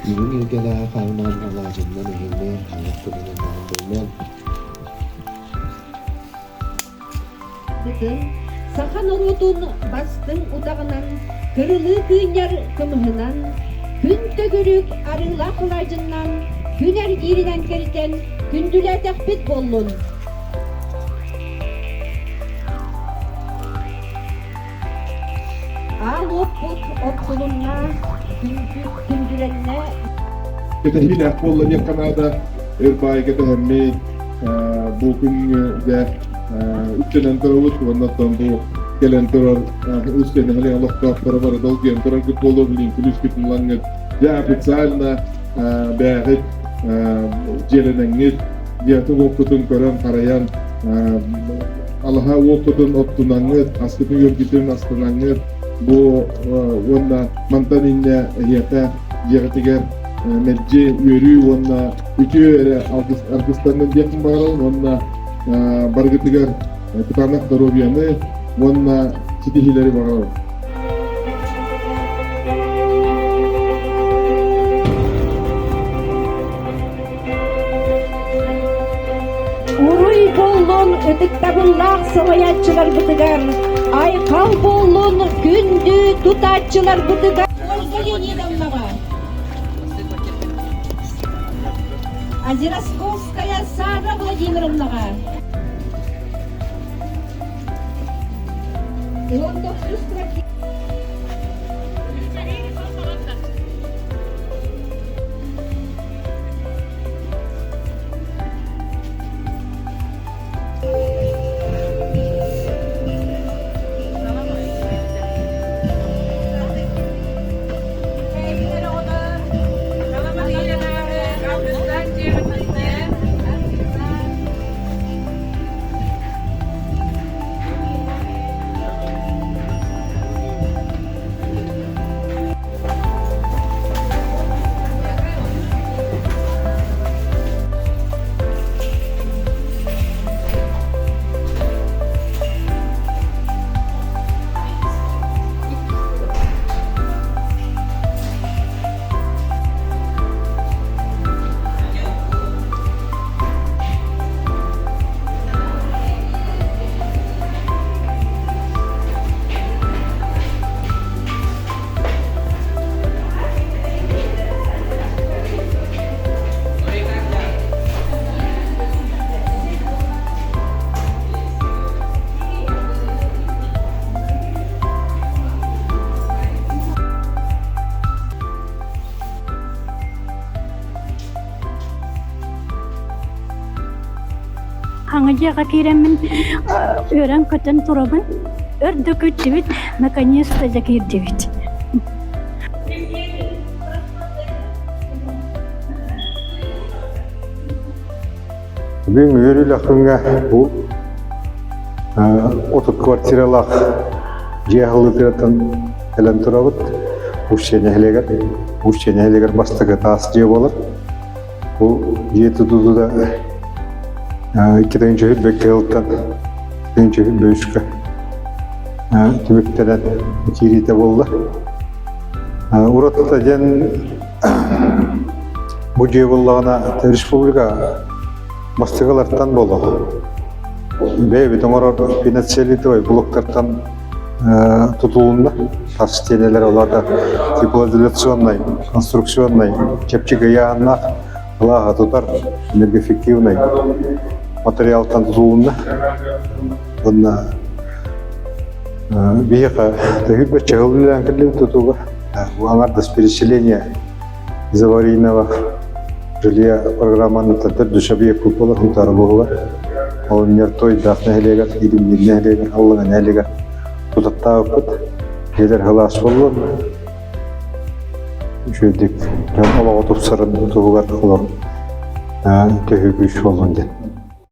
Үрүҥ илгэлээх аһынан алаадьыннан эһиннэ, ханнык тылынан даҕаны буоллун. Бытын саха норуотун бастыҥ утаҕынан, кырылыы кыынньар кымыһынан, күн төгүрүк арыылаах алаадьыннан, күн эргииринэн кэритэн күндүлээтэхпит буоллун! Аал уоппут оттулунна, күндүлэннэ. Кэтэһиилээх буолла диэххэ наада. Өр баайга кэтэһэммит бу күҥҥэ дьэ үктэнэн турабыт уонна оттон бу кэлэн турар Устье нэһилиэк олохтоохторо бары долгуйан тураргыт буолуо билигин күлүүскүтүн ылаҥҥыт дьэ официально бэйэҕит дьиэлэнэҥҥит дьиэҕитин уоппутун көрөн-харайан алаһа уоппутун оттунаҥҥыт аскытын үөргүтүн астынаҥҥыт бу уонна мантан инньэ эһиэхэ дьиэҕитигэр мэлдьи үөрүү уонна үтүө эрэ аргыстаннын диэхпин баҕарабын уонна барыгытыгар кытаанах доруобуйаны уонна ситиһиилэри баҕарабын. Уруй буоллун ытыктабыллаах салайааччыларбытыгар, айхал буоллун күндү тутааччыларбытыгар. Ольга Леонидовнаҕа, Озеросковская Сара Владимировнаҕа, 19 Хаҥа дьиэҕэ киирэммин үөрэн-көтөн турабын. Өр да күттүбүт, наконец-то дьэ киирдибит. Бүгүн үөрүүлээх күҥҥэ бу 30 квартиралаах дьиэ аһыллыытыттан кэлэн турабыт. Устье нэһилиэгэр, Устье нэһилиэгэр бастакы таас дьиэ буолар. Бу дьиэ тутуута 2021 сылтан 2023 түмүктэнэн киириитэ буолла. Уратыта диэн бу дьиэ буоллаҕына республика бастакылартан буолуо. Бэйэбит оҥорор пеноцеллитовай блоктартан тутулунна. Тас стенэлэр олоото теплоизоляционнай, конструкционнай чэпчэки ыйааһыннаах ылааһа тутар энергоэффективнай материалтан тутулунна. Уонна биһиэхэ төһүүрбэччэ сыл үлэлээн кэллибит тутууга. Бу аҥардас переселение из аварийного жилья программаны төрдүс объект буолар Хунтаара буолугар. Ол иннигэр Тойдаах нэһилиэгэр, Иримниир нэһилиэгэр, Аллаҥа нэһилиэгэр тутаттаабыппыт. Дьиэлэр сылаас буоллун. Үчүгэйдик дьон олоҕо тупсарын туһугар олор төһүү күүс буоллун диэн.